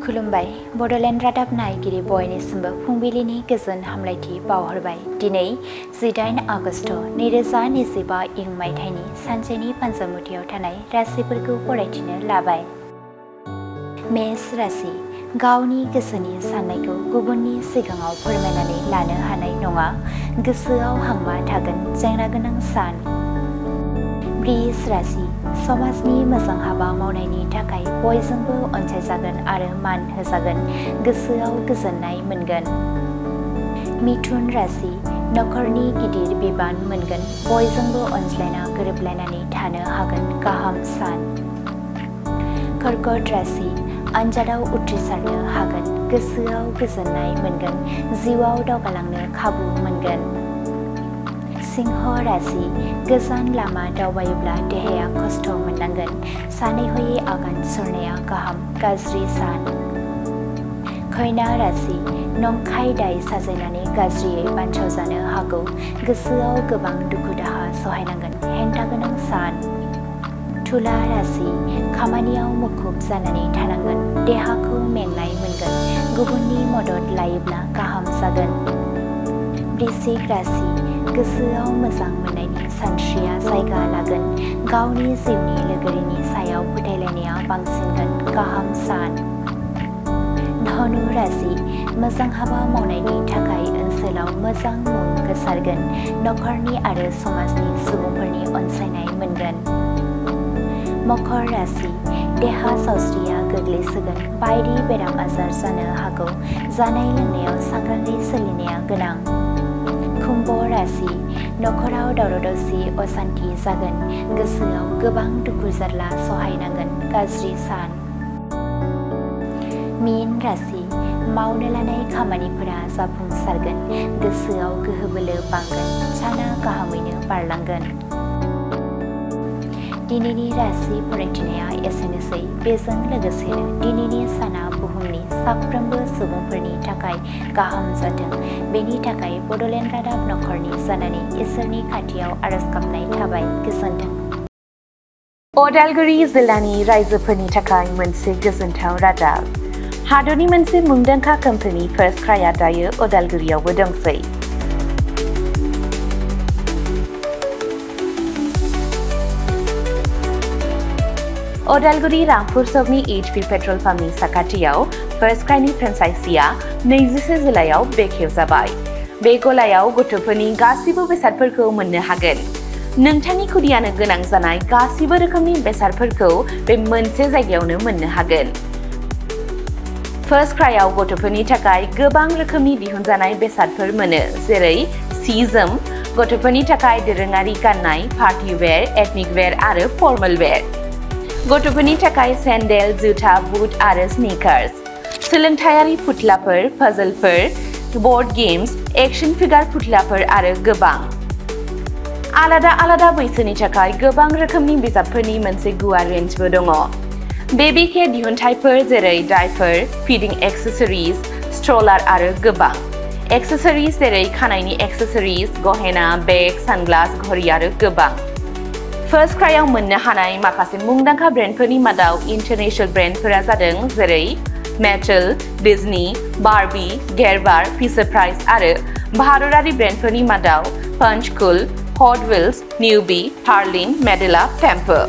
खुलुमबाय बड'लेण्ड रादाब नायगिरि बयनिसिमबो फुंबिलिनि गोजोन हामलायथि बावहरबाय। दिनै 18 आगस्ट 2025 इं मायथाइनि सानसेनि पान्जामुथियाव थानाय राशिफोरखौ फरायथिनो लाबाय। मेष राशि गावनि गोसोनि साननायखौ गुबुननि सिगाङाव फोरमायनानै लानो हानाय नङा। गोसोआव हांमा थागोन जेंना गोनां सान। वृष राशि समाजनि मोजां हाबा मावनायनि थाखाय बयजोंबो अनसायजागोन आरो मान होजागोन। गोसोआव गोजोननाय मोनगोन। मिथुन राशि नखरनि गिदिर बिबान मोनगोन। बयजोंबो अनज्लायना गोरोबलायनानै थानो हागोन। गाहाम सान। कर्कट राशि आनजादाव उथ्रिसारनो हागोन। गोसोआव गोजोननाय मोनगोन। जिउआव दावगालांनो खाबु मोनगोन। सिंह राशि गोजान लामा दावबायोब्ला देहाया खस्थ' मोननांगोन। सानै हयै आगान सुरनाया गाहाम। गाज्रि सान। कन्या राशि नंखाय दाय साजायनानै गाज्रियै बानचावजानो हागौ। गोसोआव गोबां दुखु दाहा सहायनांगोन। हेंथा गोनां सान। तुला राशि खामानियाव मुखुब जानानै थानांगोन। देहाखौ मेंनाय मोनगोन। गुबुननि मदद लायोब्ला गाहाम जागोन। वृश्चिक राशि गोसोआव मोजां मोननायनि सानस्रिया जायगा लागोन। गावनि जिउनि लोगोरिनि सायाव फोथायलायनाया बांसिनगोन। गाहाम सान। धनु राशि मोजां हाबा मावनायनि थाखाय ओनसोलाव मोजां मुं गोसारगोन। नखरनि आरो समाजनि सुबुंफोरनि अनसायनाय मोनगोन। मकर राशि देहा सावस्रिया गोग्लैसोगोन। बायदि बेराम आजार जानो हागौ। जानाय लोंनायाव सांग्राङै सोलिनाया गोनां। कुम्भ राशि नखराव दावराव दावसि असान्ति जागोन। गोसोआव गोबां दुखु जारला सहायनांगोन। गाज्रि सान। मीन राशि मावनो लानाय खामानिफोरा जाफुंसारगोन। गोसोआव गोहो बोलो बांगोन। साना गाहामैनो बारलांगोन। दिनैनि राशि फरायथिनाया एसेनोसै। बेजों लोगोसेनो दिनैनि साना बुहुमनि साफ्रोमबो सुबुंफोरनि थाखाय गाहाम जाथों। बेनि थाखाय बड'लेण्ड रादाब नखरनि जानानै इसोरनि खाथियाव आरज गाबनाय थाबाय। गोजोन्थों। अदालगुरि जिल्लानि रायजोफोरनि थाखाय मोनसे गोजोनथाव रादाब। हादरनि मोनसे मुंदांखा कम्पानि फार्स्ट क्राइआ दायो अदालगुरियावबो दंसै। अदालगुरि रामपुर सकनि HP पेट्रल पाम्पनि साखाथियाव फार्स्ट क्राइनि फ्रेन्चाइजिआ 24 जिल्लायाव बेखेवजाबाय। बे गलायाव गथ'फोरनि गासिबो बेसादफोरखौ मोननो हागोन। नोंथांनि खुदियानो गोनां जानाय गासिबो रोखोमनि बेसादफोरखौ बे मोनसे जायगायावनो मोननो हागोन। फार्स्ट क्राइआव गथ'फोरनि थाखाय गोबां रोखोमनि दिहुनजानाय बेसादफोर मोनो, जेरै सि जोम, गथ'फोरनि थाखाय दोरोङारि गाननाय, पार्टी वेर, एथनिक वेर आरो फर्मेल वेर। गथ'फोरनि थाखाय सेन्डेल, जुथा, बुट आरो स्निकार्स। सोलोंथायारि फुथुलाफोर, पाजलफोर, बर्ड गेम्स, एक्शन फिगार फुथुलाफोर आरो गोबां। आलादा आलादा बैसोनि थाखाय गोबां रोखोमनि बिजाबफोरनि मोनसे गुवार रेन्जबो दङ। बेबी केयार दिहुनथायफोर जेरै डायपार, फिडिं एक्सेसरिज, स्ट्रलार आरो गोबां। एक्सेसरिज जेरै खानायनि एक्सेसरिज, गहेना, बेग, सानग्लास, घड़ी आरो गोबां। फार्स्ट क्राइआव मोननो हानाय माखासे मुंदांखा ब्रेन्डफोरनि मादाव इन्टारनेशनेल ब्रेन्डफोरा जादों जेरै Mattel, Disney, Barbie, Gerber, Fisher Price आरो भारतारि ब्रेन्डफोरनि मादाव पंचकुल, हट व्हील्स, निउबी, हार्लिन, मेडेला, टेम्पो।